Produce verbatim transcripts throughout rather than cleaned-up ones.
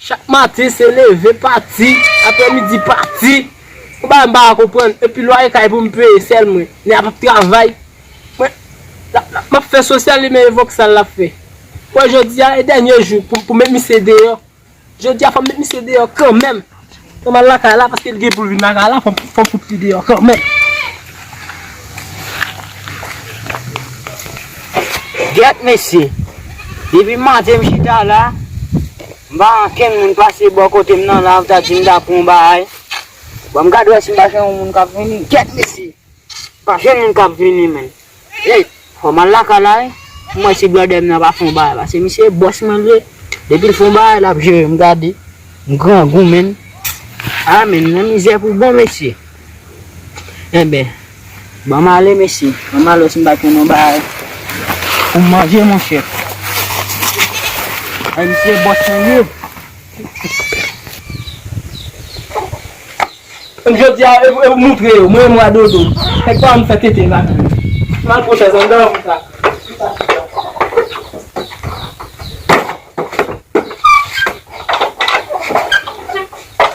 Chak maten se leve pati, aprèmidi pati. Yon bagay m pa ka konprann. Epi lwaye kay pou m peye sèl mwen. Nèg la p ap travay. Mwen, la, la, m ap fè sosyal li, men e vòksal l ap fè. Wè, jodi a e dènye jou pou, pou met misye deyò. Jodi a fò m met misye deyò kanmenm. Fò m al lakay la, paske l gen pou l vin lakay la, fò m, fò m fout li deyò kanmenm. Gèt mesye, depi maten m chita la, m pa ankenn moun pase bò kote m nan la, ou ta di m ta pran yon bagay. Bon, m gade wè si m pa jwenn yon moun k ap vini. Gèt mesye, pa jwenn moun k ap vini, menn. Ey, fò m al lakay la, wi. M wè si blòdè m nan pa fè yon bagay, paske misye bòs mwen l ye. Depi l fè yon bagay, l ap jere m, gade. M grangou, menn. A, menn, nan mizè pou bon, mesye. Enben, ban m ale, mesye. Ban m al wè si m pa jwenn yon bagay pou m manje, monchè. Ay, misye bòs mwen l ye. Jodi a, e, e, moutre yo, mwen, mwen dodo. Nèg pa m fè tete la. M al pran chèz anndan pou sa.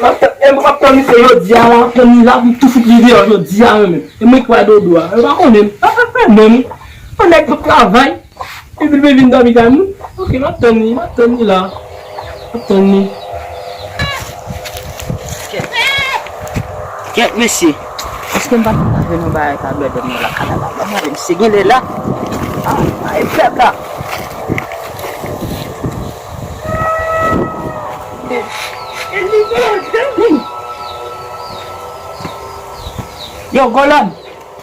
M ap, e, m ap tann misye jodi a la, m ap tann li la, m ap tou fout li deyò jodi a, mwen menm. E mwen ki pral dodo a. Yo pa konnen m. Pa fè fè menm. Yon nèg p ap travay. Epi l vin dòmi kay moun. Ok, m ap tann li, m ap tann li la. M ap tann li. Kèt. Kèt, mesye. Èske m pa t ka jwenn yon bagay ka blòdè m nan lakay la? Ban m gade, misye gen lè la. Ah, e pèp la. Yo, Golan.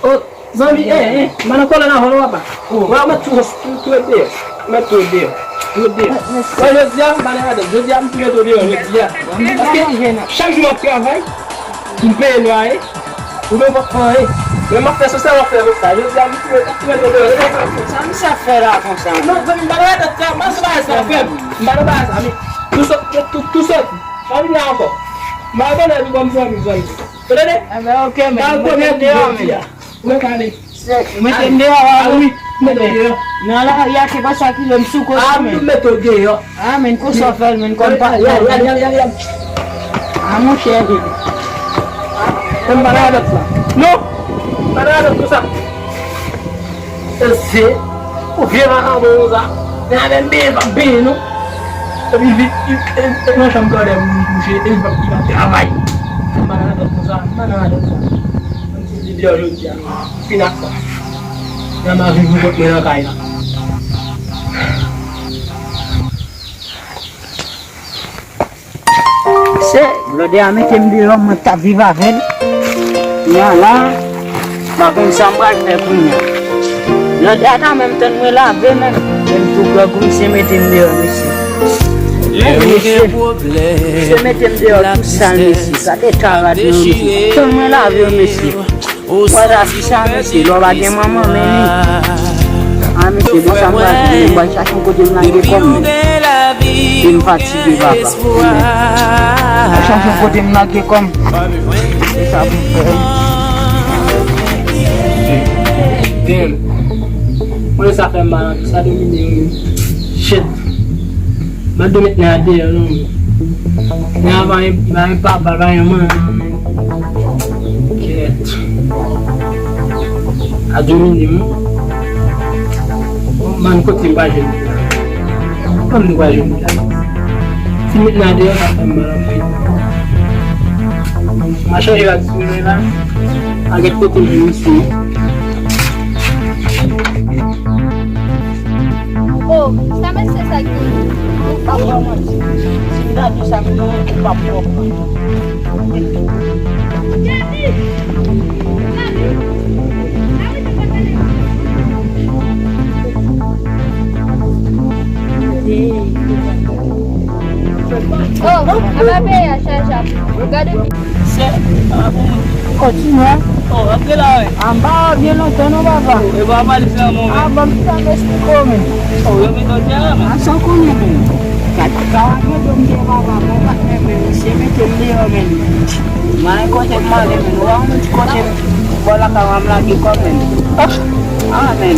Oh, zanmi, eh, eh, m pa nan kòlèn avè w non, papa. Wè, ou mèt tou, tou, tou ret deyò. Ou mèt tou ret deyò. Tou ret deyò. Wè, jodi a, m pa nan radòt. Jodi a, m tou mete w deyò, jodi a. Paske chak jou m ap travay, m peye lwaye, ou menm w ap pran anyen. Men m ap fè sosyal, w ap fè avèk sa. Jodi a, m tou ret, tou ret deyò. Sa misye ap fè la konsa? Non, zanmi, m pa nan radòt sa, m pa nan bagay sa, frè m. M pa nan bagay sa, men tou sòt, tou, tou sòt. Pa vin la ankò. M pa konnen epi kòm zanmi, zanmi. Ou tande? Enben, ok, men. M pa konnen epi jodi a. Ou mèt ale. Ou mete m deyò, a wi, m mete w deyò. Nan lari a, se konsa ki lè m sou kote, men. A, m mete w deyò. A, men, konsa w fè l, men, kòm pa. Yal, yal, yal, yal, yal. A, monchè. Men m pa nan radòt la. Non! M pa nan radòt konsa. Se yon vye vakabon konsa. Men avè m benyen, l p ap benyen, non. Epi vit, e, e, e nan chanm blòdè m li kouche, e li p ap, li p ap travay. M pa nan radòt konsa, m pa nan radòt sa. Mwen soti deyò jodi a, fin ak sa. Nan m a viv pou kont mwen nan kay la. Se blòdè a mete m deyò, mwen t ap viv avè l. Kounye a la, m pa konn sa m pral fè kounye a. Blòdè a ta menm tann mwen lave menm. Men m tou grangou, misye mete m deyò, mesye. Mesye, misye mete m deyò tou sal, mesye. Gade eta rad mwen, mesye. Tann mwen lave yo, mesye. Wè la, fi sa, mesye, lè w pa gen manman, men li. A, mesye, bon, sa m pral di, m pral chache yon kote m lage kò m, men. E m fatige, papa. M pral chache yon kote m lage kò m. E sa pou m fè. Damn. Mwen, sa fè m mal anpil, sa domine yo menm. Shit. Mwen dwe met nèg la deyò non. Nèg la pa gen, pa gen papa, pa gen manman. Kèt. A domine m. Bon, man, kote m pa jwenn li la? Kòman m pa jwenn li la? Si m met nèg la deyò, sa fè m mal anpil. M a chanje rad sou mwen la. A gèt kote m jwenn misye. Oh, sa mesye sa ki. Ou pa pran manti. Si m ta di sa, m ta di ou pa pran manti. Oh, apa peye a chaje ap gade. Sè, apa pou mwen? Kontinye. Oh, antre la, wi. A, m pa byen lontan non, papa. Oh, e pa pale sèlman, wi. A, ban m ti jan esplike w, men. Oh, yo met w deyò, men. A, sa w konnen, men. Gade, sa w ap mande m deyò, papa, mwen pa t renmen, men, misye mete m deyò, men. Mwen kote m ale, men. Ou pa konn ti kote m, bò lakay mwen, m lage kò m, men. Ah, men.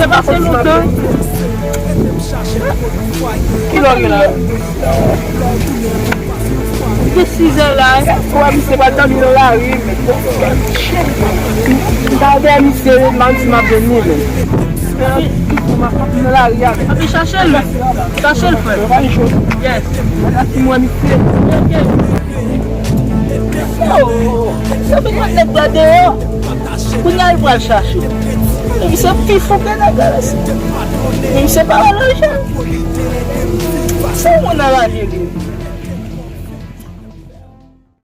Misye pase lontan. Ki lè w gen la? Gen sizè la. Wè, misye pa tann nan lari, men. M ta wè misye, m pa di m ap jwenn li, men. Nan lari a, men. Ape chache l. Chache l, frè. Yes. Mwen la, si mwen, misye. Oh, sa vin met nèg la deyò. Kounye a, li pral chache. Men misye pi fou ke nèg la, mesye. Men misye pa wè lajan. Sa w wè nan lari, li?